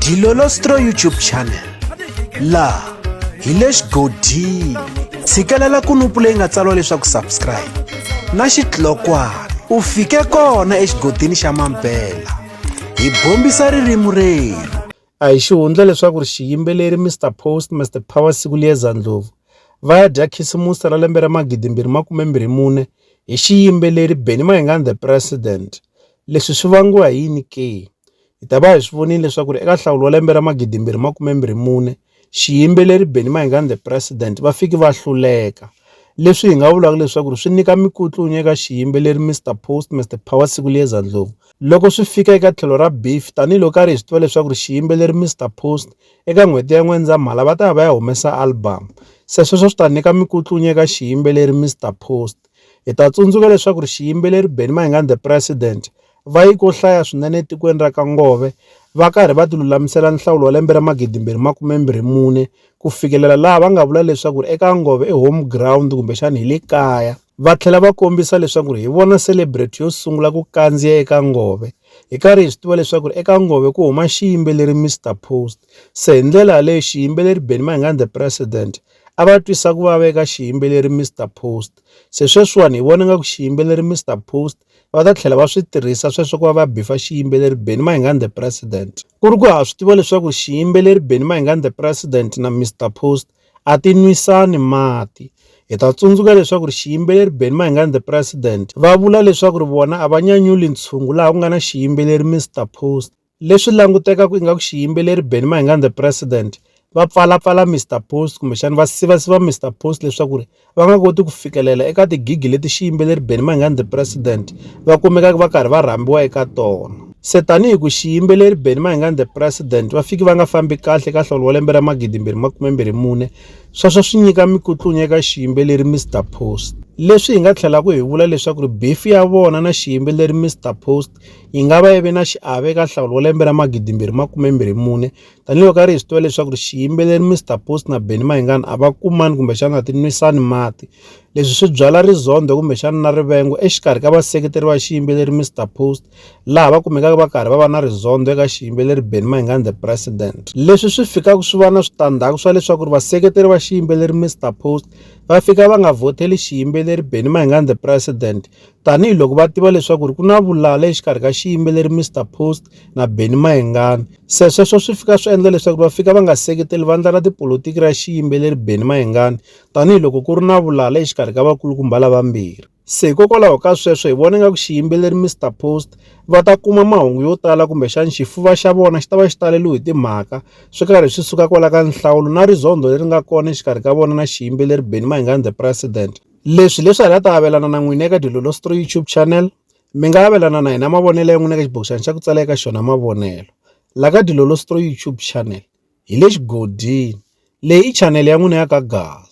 Dilolostro YouTube channel laha hi le xigodini tshikelela kunupu leyi nga tsariwa leswaku subscribe na xitlokwana u fike kona exigodini xa mampela hi bombisa ririmi rerhu. A hi xihundla leswaku xiyimbeleri Mister Post Mister Power Sikuliyeza Ndlovu va ya dya khisimusi ra lembe ra 2024 hi xiyimbeleri Benny Mayengani The President. Leswi swi vangiwa hi yini ke? Hi ta va hi swi vonile leswaku eka nhlawulo wa lembe ra 2024 xiyimbeleri Benny Mayengani The President va fiki va hluleka. Leswi hi nga vulaka leswaku swi nyika mikutlunya eka xiyimbeleri Mister Post Mister Power Sikuliyeza Ndlovu loko swi fika eka tlhelo ra beef tanihiloko karhi hi swi tiva leswaku xiyimbeleri Mister Post eka n'hweti ya N'wendzamhala va ta va va ya humesa album se sweswo swi ta nyika mikutlunya eka xiyimbeleri Mister Post. Hi ta tsundzuka leswaku xiyimbeleri Benny Mayengani The President va yi ko hlaya swinene etikweni ra ka Ngove va karhi va ti lulamisela nhlawulo wa lembe ra 2024 ku fikelela laha va nga vula leswaku eka Ngove i home ground kumbexana hi le kaya. Va tlhela va kombisa leswaku hi vona celebrity yo sungula ku kandziya eka Ngove hi karhi hi swi tiva leswaku eka Ngove ku huma xiyimbeleri Mister Post se hi ndlela yaleyo xiyimbeleri Benny Mayengani The President a va twisa ku vava eka xiyimbeleri Mister Post se sweswiwani hi vona nga ku xiyimbeleri Mister Post va ta tlhela va swi tirhisa sweswo ku va va bifa xiyimbeleri Benny Mayengani The President ku ri ku ha swi tiva leswaku xiyimbeleri Benny Mayengani The President na Mister Post a ti nwisani mati hi ta tsundzuka leswaku xiyimbeleri Benny Mayengani The President va vula leswaku vona a va nyanyuli ntshungu laha ku nga na xiyimbeleri Mister Post leswi langutekaka ingaku xiyimbeleri Benny Mayengani The President va pfalapfala Mister Post kumbexana va sivasiva Mister Post leswaku ri va nga koti ku fikelela eka tigigi leti xiyimbeleri Benny Mayengani The President va kumekaka va karhi va rhambiwa eka tona. Se tanihi ku xiyimbeleri Benny Mayengani The President va fiki va nga fambi kahle eka nhlawulo wa lembe ra 2024 sweswo swi nyika mikutlunya eka xiyimbeleri Mister Post. Leswi hi nga tlhelaku hi vula leswaku beef ya vona na xiyimbeleri Mister Post yi nga va yi ve na xiave eka nhlawulo wa lembe ra 2024 tanihiloko karhi hi swi tiva leswaku xiyimbeleri Mister Post na Benny Mayengani a va kumani kumbexana a ti nwisani mati. Leswi swi byala rizondho kumbexana na rivengo exikarhi ka vaseketeri va xiyimbeleri Mister Post laha va kumekaka va karhi va va na rizondho eka xiyimbeleri Benny Mayengani The President. Leswi swi fikaka swi va na switandzhaku swa leswaku vaseketeri va xiyimbeleri Mister Post va fika va nga vhoteli xiyimbeleri Benny Mayengani The President tanihiloko va tiva leswaku ku na vulala exikarhi ka xiyimbeleri Mister Post na Benny Mayengani. Se sweswo swi fika swi endla leswaku va fika va nga seketeli vandla ra tipolotiki ra xiyimbeleri Benny Mayengani tanihiloko ku ri na vulala exikarhi ka vakulukumba lavambirhi. Se hikokwalaho ka sweswo hi vona ingaku xiyimbeleri Mister Post va ta kuma mahungu yo tala kumbexana xifuva xa vona xi ta va xi taleriwe hi timhaka swi karhi swi suka kwala ka nhlawulo na rizondho leri nga kona exikarhi ka vona na xiyimbeleri Benny Mayengani The President. Leswi leswi hi nga ta avelana na n'wina eka Dilolostro YouTube channel mi nga avelana na hina mavonelo ya n'wina eka xibokisana xa ku tsala eka xona mavonelo la ka Dilolostro YouTube channel hi le xigodini leyi i channel ya n'wina ya ka Gaza.